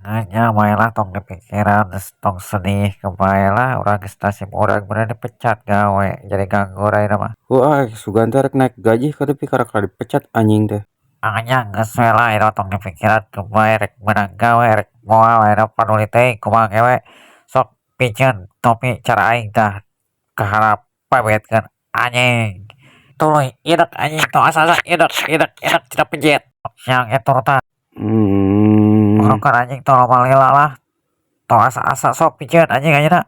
Nya bae lah, tong dipikiran, tong sedih bae lah. Urang geus nasib urang bener dipecat gawe jadi nganggur ayeuna mah. Heuh ah, sugan teh rek naik gaji tapi karak dipecat anjing teh. Ah nya, geus we lah, ayeuna tong dipikiran bae, rek meunang gawe rek moal ayeuna paduli teuing kumaha ge we. Sok piceun topi cara aing tah kaharap pabetkeun anjing. Tuluy idek anjing, tong asa-asa, idek idek idek cenah pejet. Siang turutan. Bukan anjing, tong loba lila lah. Tong asa-asa, sok piceun anjing ayeuna.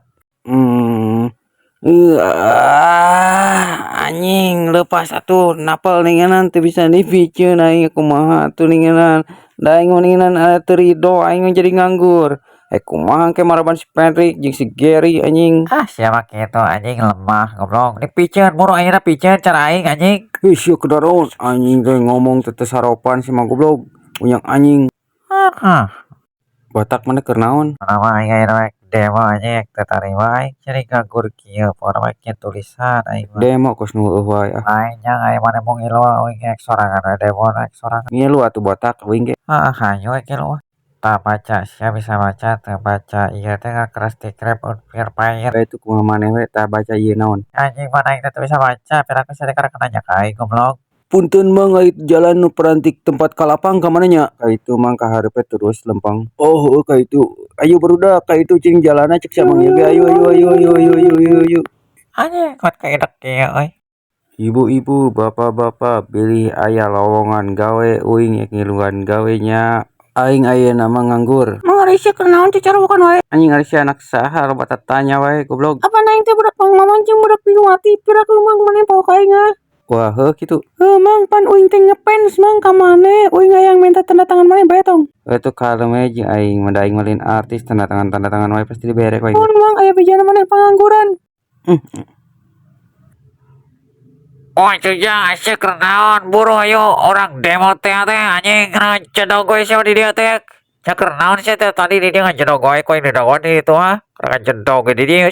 Ah, anjing, lepas atuh napel ninganan teu bisa dipiceun. Aing kumaha atuh ninganan da aing mah ninganan teu rido aing mah jadi nganggur. Eh, kumaha engke maraban si Patrick jeung si Gary anjing? Ah, sia mah kitu anjing, lemah goblok. Dipiceun buru ayeuna, piceun cara aing anjing. Ih, sia kedaron anjing teh, ngomong teh teu saropan sia mah goblok. Unyang anjing. Ah. Botak, maneh keur naon? Nama aing ayeuna rek demo anjing, teu tarima aing jadi nganggur kieu. Pokona mah tulisan aing mah. Demo kos nu heueuh wae ah. Lain nya, aya maneh mung ngilu, aing ge sorangan we demo rek sorangan. Ngilu atuh botak, uing ge. Heeh, hayu we ngilu mah. Tah, baca sia bisa baca teu, baca ieu teh Krusty Krab Unfair Fire. Bae tuh, kumaha maneh we tah baca ieu naon? Anjing, mana aing teh teu bisa baca, piraku sia teh karek nanya ka aing goblok. Punten Mang, ai jalan nu parantik tempat kalapang ka mana nya? Ka itu Mang, ka hareup we terus lempang. Oh heueuh, ka itu. Ayo barudak, ka itu cing jalanna cek si Amang ieu ge, ayo ayo ayo ayo ayo ayo ayo ayo. Anjing, kuat kaidek kieu euy. Ibu-ibu, bapak-bapak, bilih aya lowongan gawe, uing rek ngiluan gawe nya. Aing ayeuna mah nganggur. Mang, ari sia keur naon cacarukan wae? Anjing, ari sia anak saha, loba tatanya wae goblok. Apan aing teh budak Mang Maman jeung budak Bingwati, piraku Mang maneh poho ka aing ah. Wah, heuh kitu. Heuh Mang, pan uing teh ngefans Mang ka maneh, uing hayang minta tanda tangan maneh bae tong. Atuh kalem we jeung aing mah, da aing mah lain artis, tanda tangan wae pasti dibere ku aing. Mun Mang aya bejana maneh pangangguran. Oh Ujang, sia keur naon? Buru ayo urang demo teh teh anjing, ngajedog we sia di dieu teh. Sia keur naon sia teh tadi di dieu ngajedog wae, ku aing didagoan di ditu ah. Keur ngajedog di dieu.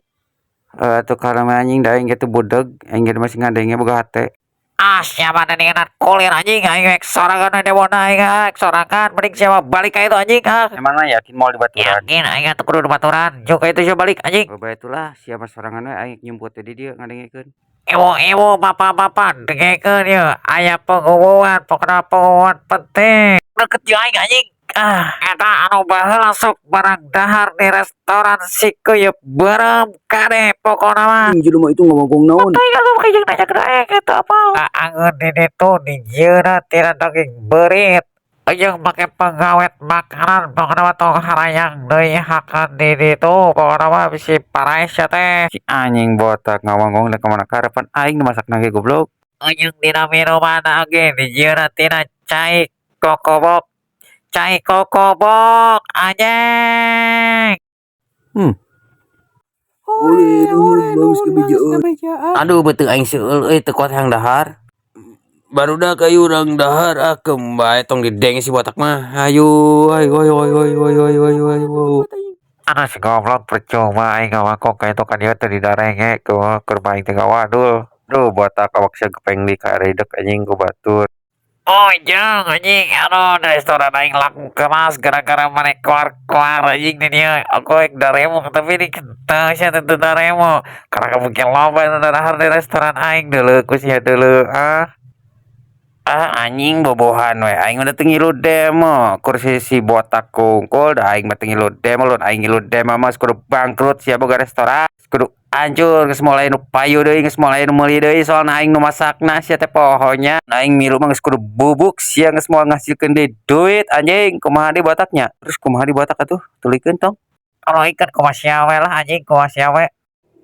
Atuh kalem we anjing, da aing ge teu budeg, aing ge masih ngadenge boga hate. Ah, sia mah ninganan kulir anjing, aing rek sorangan we demona aing ah, sorangan mending sia mah balik ka itu anjing ah. Emang mah yakin moal dibaturan? Yakin aing atuh kudu dibaturan, juk ka itu sia balik anjing. Oh bae atulah, sia mah sorangan we, aing nyumput di dieu ngadengekeun. Ibu-ibu, bapak-bapak, dengekeun ieu, aya pengumuman, pokona pengumuman penting. Deket jeung aing anjing. Ah, eta anu baheula sok barang dahar di restoran si Kuyup beureum kade pokona mah. Jelema itu ngomong naon? Teuing atuh jeung nanya ka aing eta apa. Aangeun di ditu dijieunna tina daging beurit. Jeung make pengawet makanan, pokona mah tong harayang deui hakan di ditu, pokona mah bisi paraes sia teh. Si anjing botak ngawangkong da kamana karepan aing nu masakna ge goblok. Jeung dina minuman oge dijieunna tina cai kokobok. Cai kokobok anjing. Hore, hore, nuhun Mang kabejaan. Aduh, beuteung aing seueul euy, teu kuat hayang dahar. Barudak, ayo urang dahar ah, keun bae tong didenge si botak mah. Ayo ayo ayo ayo ayo ayo ayo ayo ayo. Anu si goblok, percuma aing ngawangkong ka itu ka dieu teu didarenge keur aing teh ngawadul. Duh botak, awak sia gepeng deui karidek anjing ku batur. Oh jang anjing, aduh, di restoran aing laku keras gara-gara maneh keluar-keluar anjing di dieu. Aku rek daremo tapi di teu sia teu daremo. Karena mungkin loba nu dahar di restoran aing, deuleu ku sia deuleu ah. Ah anjing, bobohan we, aing mah teu ngilu demo, kursi si botak kungkul da aing mah teu ngilu demo. Lun aing ngilu demo mah kudu bangkrut sia boga restoran, kudu hancur, geus moal aya nu payu deui, geus moal aya nu meuli deui, soalna aing nu masakna, sia teh poho nya. Aing milu mah geus kudu bubuk sia, geus moal ngasilkeun deui duit anjing. Kumaha deui botaknya? Terus kumaha deui botak atuh, tuluykeun tong. Kalau ikan kumaha sia we lah anjing, kumaha sia we.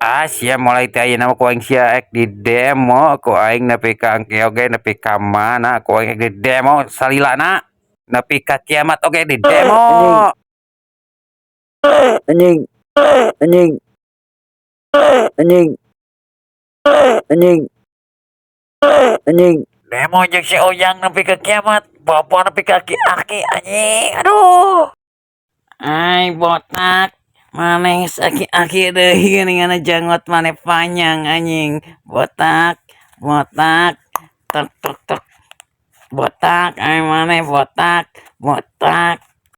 Ah sia, mulai ti ayeuna mah ku aing sia ek di demo ku aing nepi ka engke oge, nepi ka mana ku aing ek di demo salilana, nepi ka kiamat oge di demo. Anjing anjing anjing anjing anjing. Demo jeung si Ujang nepi ka kiamat, bawa nepi ka aki-aki anjing, aduh. Ai botak, maneh geus aki-aki deui geuningan, janggot maneh panjang anjing. Botak, botak, tok tok tok. Botak, ai maneh botak, botak.